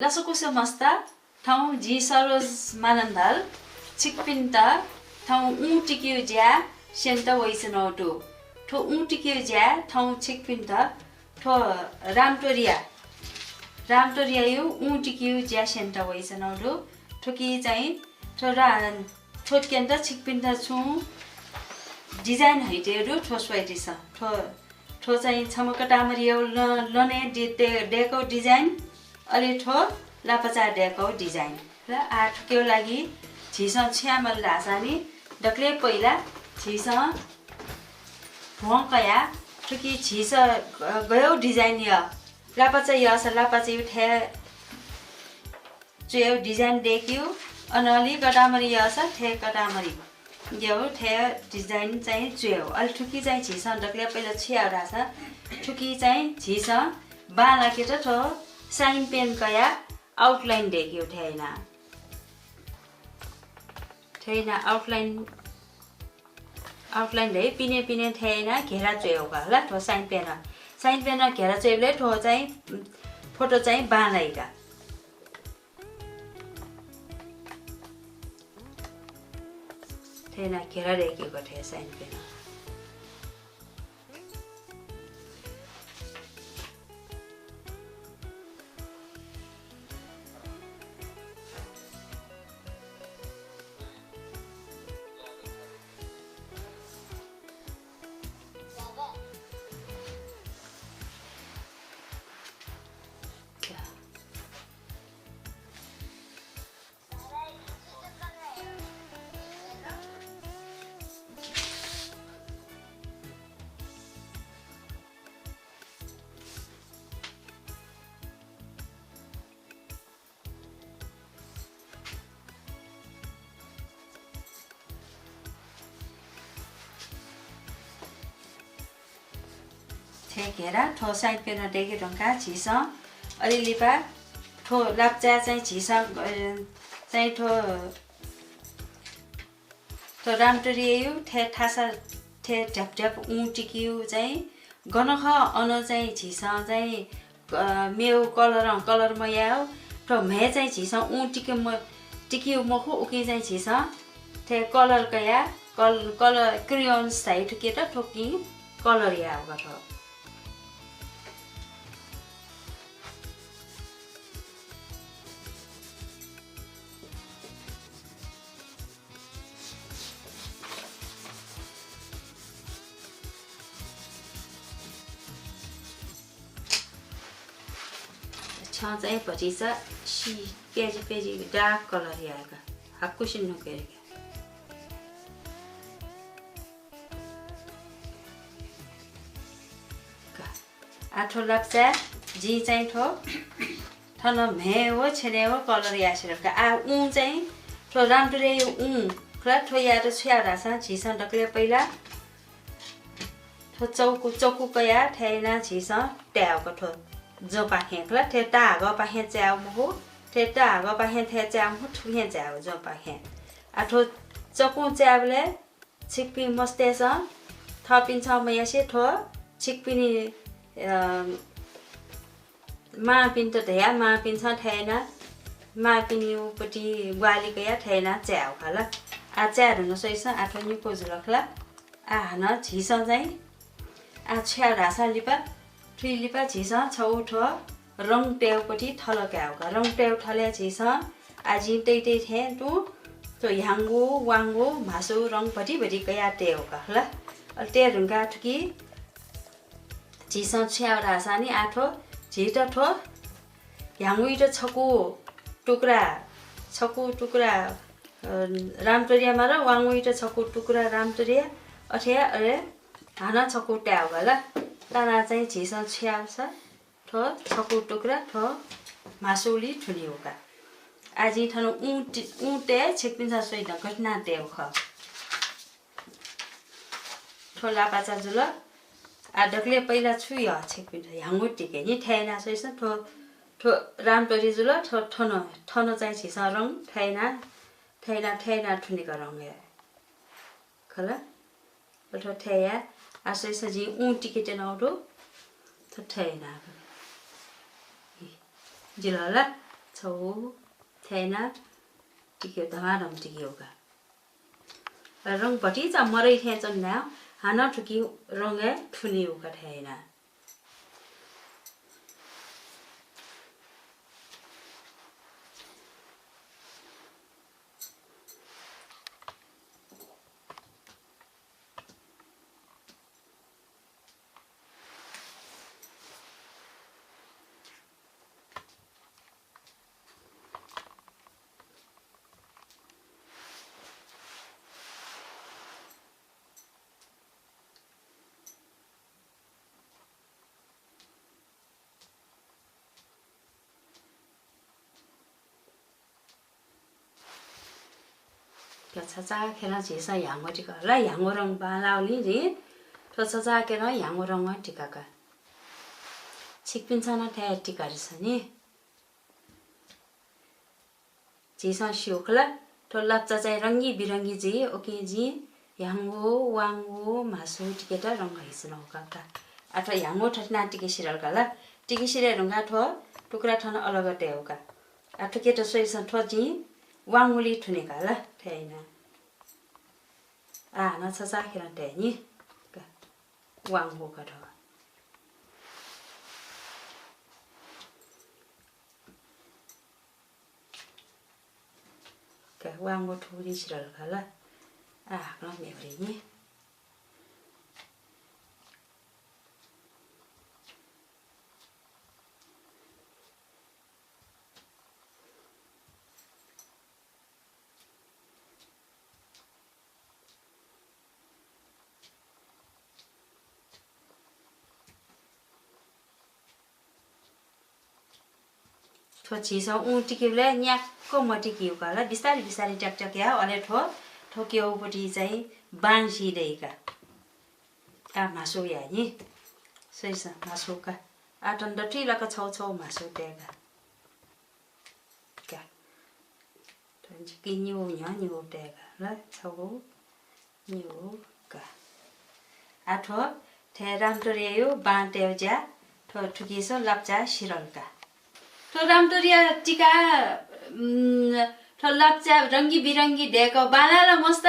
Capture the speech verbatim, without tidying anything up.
लसकुस मस्त, थौं जि सरोज मानन्धर छिकपिन्त थौं ऊँ टिकेगु ज्या स्यनेत वइच्वनागु दु। थ्व ऊँ टिकेगु ज्या थौं छिकपिन्त थ्व रामतोरिया, रामतोरियाया ऊँ टिकेगु ज्या स्यनेत वइच्वनागु दु। थुकी चाहिँ थ्व रा-, थ्व क्यनेत छिकपिन्त छुं design हइतयेगु दु, थ्व स्वयादिसँ। थ्व, थ्व चाहिँ छम्ह कटामरिया ल-, लनय् दे-, दे-, दय्‌कःगु design, अले थ्व लापाचा दय्‌कःगु design। ल, आः थुकिया लागि झीसं छु यायेमाल धाःसा नि, दकलय् पहिला झीसं भ्वं कयाः थुकी झीसं ग-, गय्‌गु design यः, लापाचा यःसा लापाचाया थें च्वय्‌गु design दय्‌केगु, अनंलि कटामरि यःसा थें कटामरियागु थें design चाहिँ च्वय्‌गु। अले थुकी चाहिँ झीसं दकलय् पहिला छु यायेगु धाःसा, थुकी चाहिँ झीसं बांलाकेत थ्व sign pen कयाः outline दय्‌केगु थें यानाः, थें यानाः outline, outline दय् पिने पिने थें यानाः घेरा च्वयेगु का हला। थ्व sign pen, sign pen घेरा च्वयेबलय् थ्व चाहिँ photo चाहिँ बांलाइ का। थें यानाः घेरा दय्‌केगु थें sign pen। थें घेरा थ्व sign pen दय्‌के धुंकाः झीसं अले लिपा थ्व लापाचाय् चाहिँ झीसं, अ, चाहिँ थ्व थ्व रामतोरियाया थें थासा थें ध्याप ध्याप ऊँ टिकेगु चाहिँ गन खः, अन चाहिँ झीसं चाहिँ, अ, मेगु colour, colour मयाः। थ्व म्हय् चाहिँ झीसं ऊँ टिके म-, टिकेगु मखु, उकिं चाहिँ झीसं थें colour कयाः, कल-, colour crayons धाइ थुकियात, थुकिं colour यायेगु का थ्व। छं चाहिँ भतिचा सि-, प्याजी प्याजी dark colour यायेका, हाकुसे नुगय् का। का। आः थ्व लापाचाय् जिं चाहिँ थ्व थन म्हय् व छेनय् व colour यासेल का। आः ऊँ चाहिँ थ्व रामतोरियाया ऊँ खला। थ्व यायेत छु याये धाःसा झीसं दकलय् पहिला थ्व चौकु, चौकु कयाः थथे यानाः झीसं तायेगु का थ्व जंपाखें खला। थथे ताहाकःपाखें चायेगु मखु, थथे ताहाकःपाखें थथे चायेगु मखु, थुखें चायेगु जंपाखें। आः थ्व चकुं चायेबलय् छिकपिं मस्तय्‌सं थःपिन्सं मयासे थ्व छिकपिनि, अ, मांपिन्त धयाः मांपिन्सं थथे यानाः मांपिनिगु पति ग्वाहालि कयाः थथे यानाः चायेगु खला। आः चाये धुन स्वइसँ, आः थ्व निकू जुल खला। आः हानं झीसं चाहिँ आः छु याये धाःसा लिपा, थुइ लिपा झीसं छगू थ्व रंग तयेगु पति थल कायेगु का। रंग तयेगु थलय् झीसं आः जिं तइतइ थें तुं थ्व ह्याउँगु, वाउँगु, म्हासु रंग भति भति कयाः तयेगु का हला। अले तये धुंकाः थुकी झीसं छु याये धाःसा नि आः थ्व झीत थ्व ह्याउँगुइत छकू टुक्रा, छकू टुक्रा, अ, रामतोरिया माल, वाउँगुइत छकू टुक्रा रामतोरिया, अथे अले हानं छकू तायेगु हला। तानाः चाहिँ झीसं छु यायेगु धाःसा थ्व छकू टुक्रा थ्व म्हासुली थुनेगु का। आः जिं थन ऊँ ति-, ऊँ तये छिकपिन्सं स्वइदँ गथे यानाः तयेगु खः। थ्व लापाचा जुल। आः दकलय् पहिला छु यः छिकपिन्त ह्याउँगु तिके नि थथे यानाः स्वइसँ। थ्व, थ्व रामतोरी जुल। थ्व थन, थन चाहिँ झीसं रंग थथे यानाः, थथे यानाः, थथे यानाः थुनेगु रंग हे खला। अले थ्व थथे याये। आः स्वइसँ जिं ऊँ तिके त्यनागु दु। थ्व थथे यानाः जुल हला। छौ थेना टिके धमाधम टिके उका। रंग भतिचा मरै थें च्वंगु ना, हानं थुकी रंगय् थुनी उका थेना। थ्व छचाःखेरं झीसं ह्याउँगु टिका ला, ह्याउँगु रंग बांलाःगुलिं जिं थ्व छचाःखेरं ह्याउँगु रंग टिका का। छिकपिन्सं नं थथे टिका रिसँ नि। झीसं स्यू खला, थ्व लाप्चा चाहिँ रंगी बिरंगी जुइ, उकिं जिं ह्याउँगु, वाउँगु, म्हासु टिकेत रंग हिसनौ का का। आ थ्व ह्याउँगु थथिना टिके सिरल का ला। टिके सिरे धुंका थ्व टुक्रा थन अलग तयेउ का। आ थुकेत स्वइसं थ्व जिं वाउँगुलि थुने का ला, थथे याना। आ हानं छचाःखेरं तये नि। का, वाउँगु का थ्व। का, वाउँगु थुगुलि सिरल का ला। आ हानं मेगु नि। थ्व झीसं उं टिकेबलय् न्याक्क मतिकेउ का ला, बिस्तारै बिस्तारै ट्याक ट्याक या, अले थ्व, थ्व क्यउपट्टि चाहिँ बांसी दइ का। आ म्हासु या नि, स्वइसं म्हासु का। आ थन दथुइ लाक छौ छौ म्हासु तये का। का। थन जिके निउ न्ह्यः निउ तये का ला, छौ निउ का। आ थ्व थें रामतोरियायु बां तयेउ ज्या, थ्व थुकिसं लाप्चा सिरल का। थ्व रामतोरिया टिका, उम्, थ्व लाप्चा रंगी बिरंगी दय्क बांलाः ला मस्त?